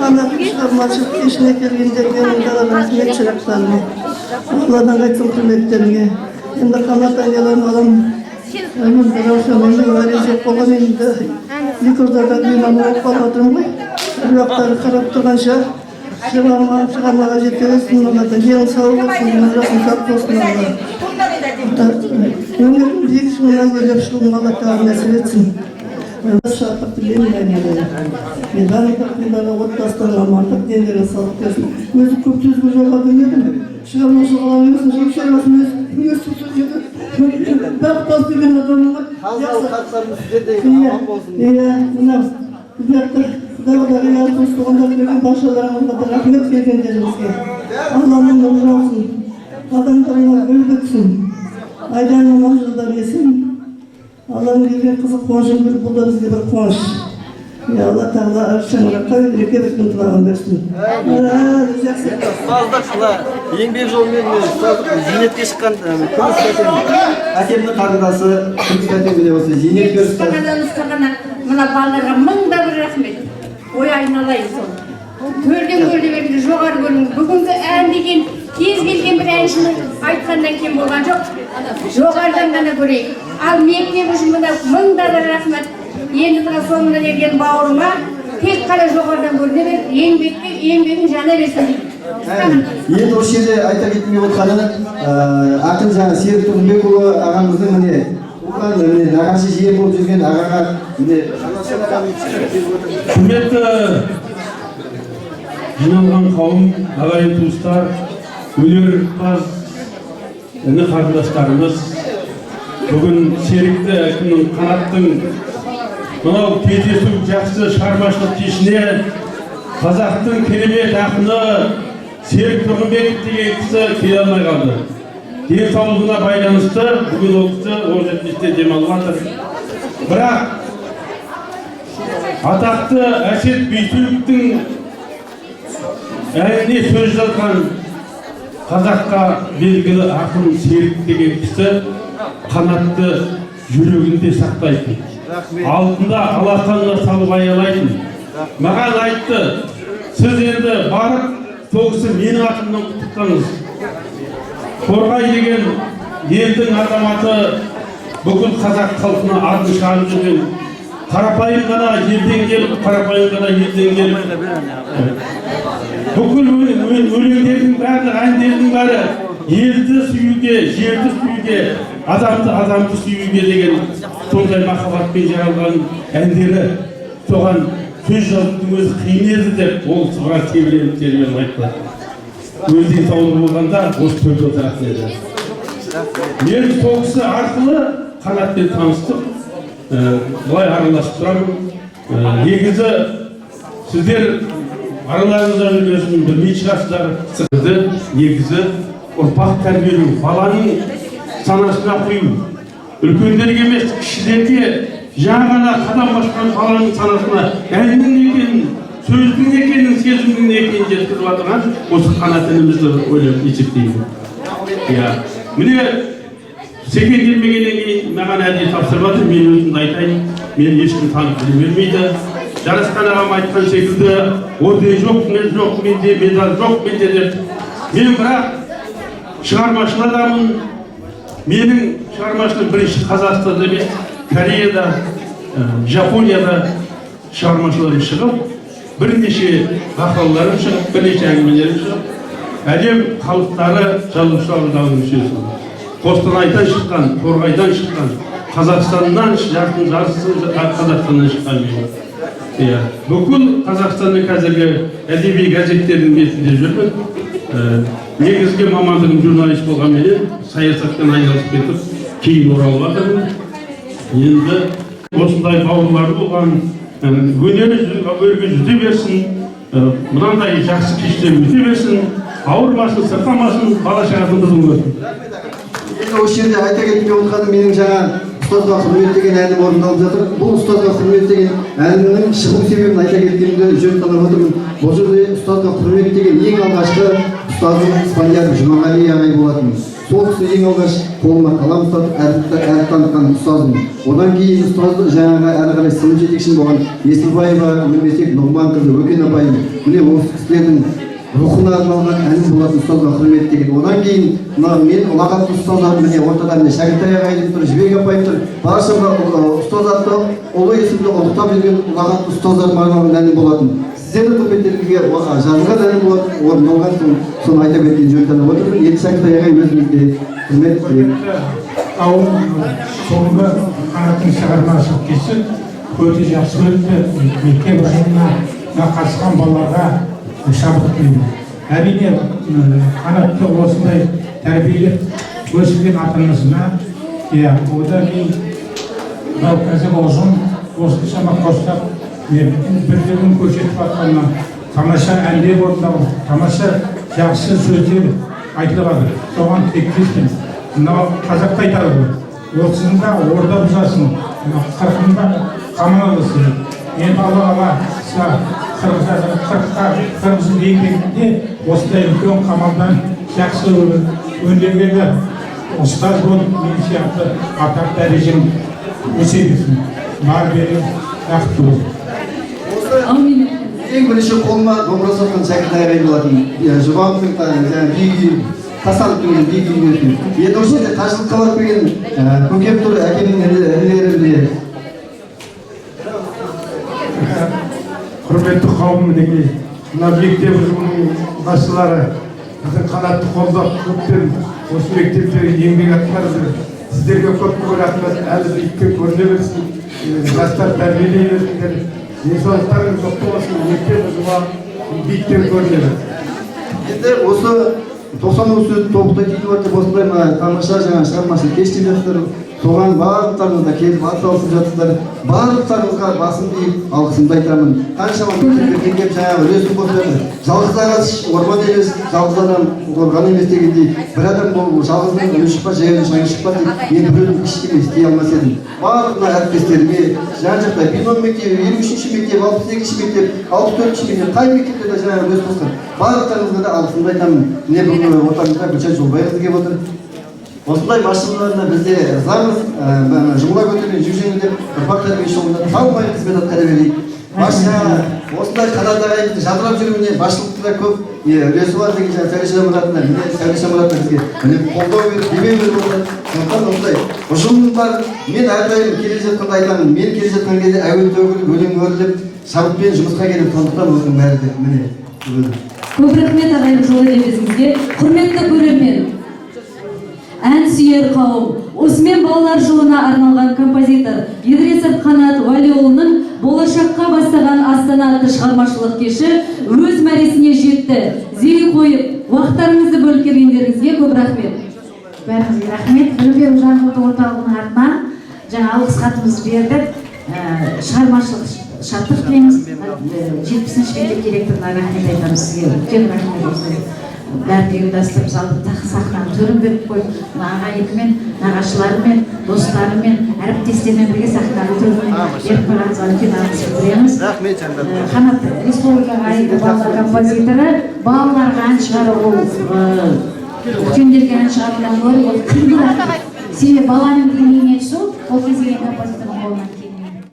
Қанаттың шығармашылық кешіне келгендерге мыңдаған рахмет, шырақтарыма. Алладан қайтсын құрметтеріңе. Енді Қанат айналайын балам, енді Раушан, енді Режеп болған, енді екі ортада мен болып қалып жатырмын ғой. Әруақтары қарап тұрғанша шығармаға жете берсін, Алладан денің сау болсын, жасың сақ болсын, Алла. Өмірдің биік шыңына өрлеп шығуын Алла тағала нәсіп етсін. Шаттық тілеймін, айналайын. Мен барлық ақындарға отбасыларына амандық, дендеріне саулық берсін. Өзі көп сөзге жолаған едім. Шығармашылық адам емеспін, жұмыс шаруасын өз сөз еді. Бақыт деген адаммын ғой. Қазыналы қарттарымыз сіздердей Иә, аман болсын. Иә, мына құрметті құда құдағи, туыс туғандар, келген баршаларыңызға да рахмет келгендеріңізге. Алланың нұры жаусын, қадамдарыңа гүл бітсін, айдан аман, жылдар есен. Алланың берген қызық қуанышын көріп, бұл да бізге бір қуаныш. Иә, Алла тағала әр шаңыраққа береке ынтымағын берсін. Жақсы. Ұстаздық мына еңбек жолымен ұстаздық зейнетке шыққан Күміс тәтем, әкемнің қарындасы Күміс тәтем, міне, осы зейнеткер ұстаз. Ұстағаннан ұстағана мына балаларға мың да бір рахмет. Ой, айналайын, сол төрден көріне бергенде жоғары көріңіз. Бүгінгі ән деген кез келген бір әншінің айтқаннан кем болған жоқ, жоғарыдан ғана көрейік. Ал мектеп үшін мына мың да бір рахмет. Енді мына соңынан ерген бауырыма тек қана жоғарыдан көріне бер, еңбекке еңбегің жана берсін деймін. Енді осы жерде айта кеткім келіп отырғаны, ақын жаңа Серік Тұрғынбекұлы ағамыздың, міне, туған, міне, нағашы жиен болып жүрген ағаға, міне, Жанашыр ағамыз келіп отыр. Құрметті жиналған қауым, ағайын туыстар, өнерпаз іні қарындастарымыз, бүгін Серікті кімнің, Қанаттың мынау кездесу жақсы шығармашылық кешіне қазақтың керемет ақыны Серік Тұрғынбеков деген кісі келе алмай қалды денсаулығына байланысты. Бүгін ол кісі 17-те демалып жатыр. Бірақ атақты Әсет Бейсеновтің әніне сөз жазған қазаққа белгілі ақын Серік деген кісі Қанатты жүрегінде сақтайтын, алдында алақанына салып аялайтын. Маған айтты: «Сіз енді барып, сол кісі менің атымнан құттықтаңыз. Торғай деген елдің азаматы, бүкіл қазақ халқына атын шығарып жүрген, қарапайым ғана елден келіп, қарапайым ғана елден келіп, бүкіл өлеңдердің барлық, әндердің бәрі елді сүюге, жерді сүюге, адамды сүюге деген сондай махаббатпен жаралған әндері, соған сөз жазудың өзі қиын еді», — деп ол кісі біраз тебіреніп тебіреніп айтты. Өз денсаулығы болғанда осы төрде отыратын еді. Мен сол кісі арқылы Қанатпен таныстық, былай араласып тұрамын. Негізі сіздер араларыңызда жүрген білмейтін шығарсыздар. Сізді негізі ұрпақ тәрбиелеу, баланың санасына құю, үлкендерге емес, кішілерге, жаңа ғана қадам басқан баланың санасына әннің не екенін, сөздің не екенін, сезімнің не екенін жеткізіп жатырған осы Қанат інімізді ойлап есептеймін. Иә, міне, Секен келмегеннен кейін маған әдейі тапсырып жатыр. Мен өзімді айтайын, мені ешкім танып біле бермейді. Жарасқан ағам айтқан секілді, орден жоқ мен, жоқ менде, медаль жоқ менде деп. Мен бірақ шығармашыл адаммын. Менің шығармашылығым бірінші Қазақстанда емес, Кореяда, Жапонияда шығармашылығым шығып, бірнеше мақалаларым шығып, бірнеше әңгімелерім шығып, әлем халықтары Жазушылар одағының мүшесімін. Қостанайдан шыққан, Торғайдан шыққан, Қазақстаннан, жартының жартысы Қазақстаннан шыққан мен. Иә, бүкіл Қазақстанның қазіргі әдеби газеттерінің бетінде жүрмін. Негізгі мамандығым журналист болғанменен, саясатпен айналысып кетіп, кейін оралып жатырмын. Енді осындай бауырлары болған, өнері өрге жүзе берсін, мынандай жақсы кештер өте берсін, ауырмасын, сырқамасын, бала шағасын қызын көрсін. Енді осы жерде айта кеткім келіп отырғаны, менің жаңа «Ұстазға құрмет» деген әнім орындалып жатыр. Бұл «Ұстазға құрмет» деген әнімнің шығу себебін айта кеткенімді жөн санап отырмын. Бұл жерде «Ұстазға құрмет» деген ең алғашқы ұстазым Спандияров Жұмағали ағай болатын. Сол кісі ең алғаш қолыма қалам ұстатып, әріп танытқан ұстазым. Одан кейін ұстазды жаңағы әрі қарай сынып жетекшім болған Есілбаева Нұрмесек Нұғманқызы, Өкен апайым, міне, осы кісілердің рухына арналған әнім болатын, «Ұстазға құрмет» деген. Одан кейін мына мен ұлағатты ұстаздарым, міне, ортада, міне, Шәкіртай ағайым тұр, Жібек апайым тұр, барша мына ұстаз атты ұлы есімді ұлықтап жүрген ұлағатты ұстаздарыма арналған әнім болатын, сіздердің құрметтеріңізге жазылған әнім болатын, орындалған. Соны айта кеткен жөн санап отырмын. Енді, Шәкіртай ағай, өзіңізге құрмет. Ауыл, соңғы Қанаттың шығармашылық кеші өте жақсы өтті. Мектеп ұжымына, мына қатысқан балаларға шабыт тілеймін. Әрине, Қанатты осындай тәрбиелеп өсірген ата анасына, иә, одан кейін мынау қазір ұжым осыншама қостап, бірлігін көрсетіп жатқанына, тамаша әндер орындау, тамаша жақсы сөздер айтылып жатыр, соған тілектеспін. Мынау қазақта айтады ғой: 30-ында орда бұзасың, мына 40-ында қамал аласың. Енді Алла қаласа, 40-қа 40 жыл еңбегінде осындай үлкен қамалдан жақсы өнегелі ұстаз болып, мен сияқты атақ дәрежем өсе берсін, бар бері бақытты бол. Әумин. Ең бірінші қолыма домбыра соққан Шәкіртай ағай болатын. Иә, жұбанымның жаңағы биік үйін тасталып келген, биік үйін өткен. Енді осы жерде қажылыққа барып келген көкем тұр, әкемнің інілері, міне. Құрметті қауым, мінекей, мына мектеп ұжымының басшылары біздің Қанатты қолдап, көптен осы мектепте еңбек атқарып жүр. Сіздерге көп көп рахмет. Әлі биіктен көріне берсін, жастар тәрбиелей берсіңдер, денсаулықтарыңыз мықты болсын, мектеп ұжымы биіктен көріне берсін. Енді осы 90 сөз тобықтай түйіп жатыр. Осындай мына тамаша жаңа шығармашылық кеш деп жатсыздар, соған барлықтарыңыз да келіп атсалысып жатсыздар. Барлықтарыңызға басымды иіп, алғысымды айтамын. Қаншама мектептерден келіп, жаңағы үлесін қосып жатыр. Жалғыз ағаш орман емес, жалғыз адам қорған емес дегендей, бір адам болып, жалғыздың үні шықпас, жаяудың шаңы шықпас дейді. Мен бір өзім ештеңе істей алмас едім. Барлық мына әріптестеріме, жан жақта бином мектебі, 53-ші мектеп, 68-ші мектеп, 64-ші мектеп, қай мектепте де жаңағы үлес қосқан барлықтарыңызға да алғысымды айтамын. Міне, бүгін ортамызда Гүлшат Жолбайқызы келіп отыр. Осындай басшыларына біз де ырзамыз. Жұмыла көтерген жүк жеңіл деп, ұрпақ тәрбиесі жолында талмай қызмет атқара берейік. Басша осындай Қанат ағайымыздың жадырап жүруіне басшылықтың да көп үлесі бар деген. Жаңағы Сәуле Шамұратовна, міне, Сәуле Шамұратовна бізге, міне, қолдау беріп, демеу беріп отыр. Сондықтан осындай ұжым бар. Мен әрдайым келе жатқанда айтамын, мен келе жатқан кезде әуен төгіліп, өлең өріліп, шабытпен жұмысқа келемін. Сондықтан осының бәрі де, міне, Көп рахмет, ағайын, жылы лебізіңізге. Құрметті көрермен, ән сүйер қауым, осымен балалар жылына арналған композитор Идрисов Қанат Уәлиұлының «Болашаққа бастаған Астана» атты шығармашылық кеші өз мәресіне жетті. Зейін қойып, уақыттарыңызды бөліп келгендеріңізге көп рахмет. Бәріңізге рахмет. Білім беру жаңғырту орталығының атынан жаңа алғыс хатымызды бердік. Шығармашылық шаттық тілейміз. 70-ші мектеп директорына рахмет айтамыз. Сізге үлкен рахмет, осылай бәрін ұйымдастырып, залды, сахнаның төрін беріп қойып, мына ағайынымен, нағашыларымен, достарымен, әріптестерімен бірге сахнаның төріне беріп қойғаныңызға үлкен алғыс білдіреміз. Рахмет, жандар. Қанат республикаға әйгілі балалар композиторы. Балаларға ән шығару ол үлкендерге ән шығарудан гөрі ол қиынырақ, себебі баланың деңгейіне түсу ол кез келген композитордың қолынан.